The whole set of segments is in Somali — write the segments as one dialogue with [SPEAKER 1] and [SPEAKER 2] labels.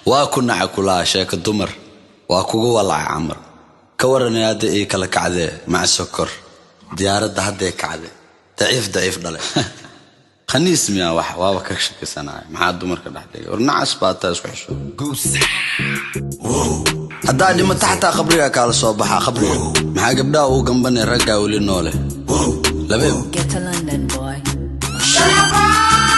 [SPEAKER 1] Waa ku naca kulaa sheeko dumar, waa kugu walaca camar. Ka waranay hadda ii kala kacdee maca sokor diyaaradda hadday kacde. Daciif daciif dhale, khaniis miyaa? Wax waaba ka shakisanaya. Maxaa dumarka dhex dhigay? War nacas baa taa, isku xisho. Haddaa dhimato xataa qabriga kaala soo baxaa qabriga. Maxaa gabdhaha uu gambanay? Raggaa weli noole labeeb.
[SPEAKER 2] Get to London, boy.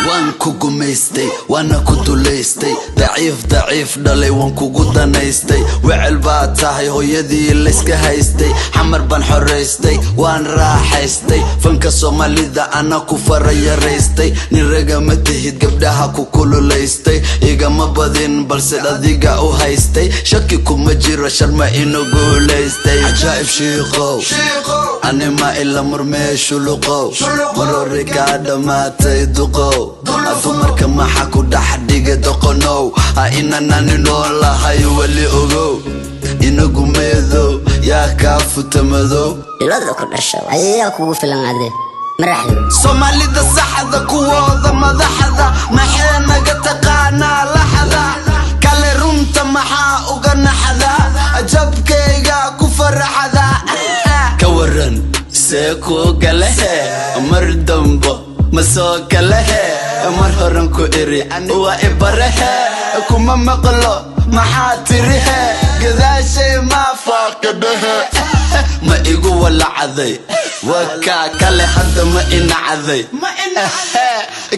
[SPEAKER 1] Waan ku gumaystay, waana ku dulaystay. Daciif daciif dhalay, waan kugu danaystay. Wecel baa tahay, hooyadii layska haystay. Xamar baan xoraystay, waan raaxaystay. Fanka Soomaalida ana ku farayaraystay. Nin ragama tihid, gabdhaha ku kululaystay. Igama badin, balse adiga u haystay. Shaki kuma jiro, Sharma inu guulaystay. Cajaa'ib shiiqow, anima ila murmee shuluqow. Marori kaa dhammaatay duqow. Dumarka maxa ku dhex dhiga doqonow? Ha inanani noolahay weli ogow. Inagu meedow, yaa kaa futa madow?
[SPEAKER 3] Ilada ku dhasho ayaa kugu filan ade maraxdo.
[SPEAKER 1] Soomaalida saxda, kuwooda madaxda, maxay naga taqaanaa laxda kale? Runta maxaa uga naxda? Jabkayga ku faraxda. Ka waran see kuu galehe? Mar dambo ma soo kalehe. Mar horan ku iri waa ibarehe, kuma maqlo. Maxaa tirihe? Gadaashay maa faaka dhehe? Ma igu walacday? Waa kaa kale hadda ma inacday?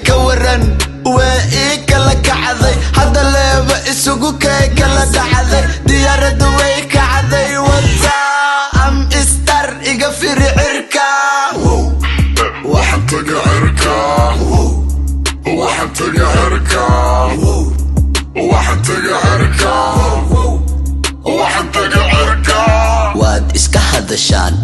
[SPEAKER 1] Ka waran waa ii kala kacday hadda, leeba isugu kay kala dhacday. Diyaaradda way kacday, wataa am star iga firi cirka.
[SPEAKER 4] Waxaan taga cirka, waxaan taga cirka, waxaan taga cirka, waxaan taga cirka.
[SPEAKER 1] Waad iska hadashaan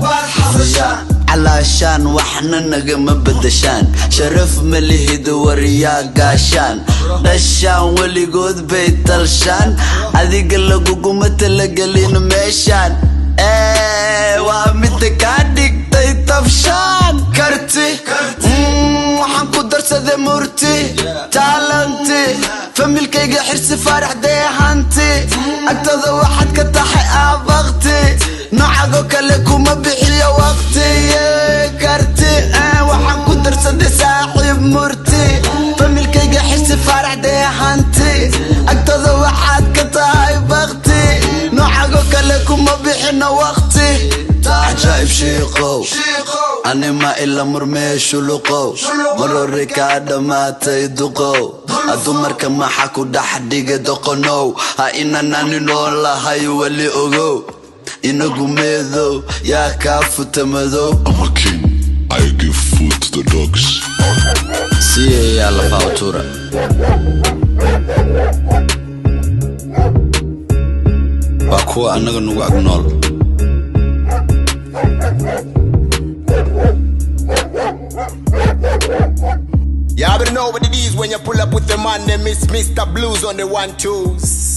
[SPEAKER 1] calaashaan, waxna nagama bedeshaan. Sharaf ma lihid, wariyaa gaashaan dhashaan. Weligood bay talshaan, adiga laguguma talagelin meeshaan. Waa midda kaa dhigtay tabshaan. Karti waxaan ku darsaday murti, talent-i familkayga Xirsi Faarax deehanti. Agtada waxaad ka tahay aabakti, noocagoo kale kuma bixiyo waqti. Karti waxaan ku darsaday saaxiib murti, familkayga Xirsi Faarax deehanti. Agtada waxaad ka tahay bakti, noocagoo kale kuma bixino waqti. Cajaa'ib shiiqow, anima ila murmee shuluqow. Marori kaa dhammaatay duqow. Dumarka maxa ku dhex dhiga doqonow? Ha inanani noolahay weli ogow. Inagu meedow, yaa kaa futa madow?
[SPEAKER 4] I'm a king. I give food to the dogs.
[SPEAKER 1] Siyayaa la fautura. Waa kuwa annaga nagu ag nool.
[SPEAKER 5] You already know what it is when you pull up with the man, they miss Mr. Blues on the 1 2s.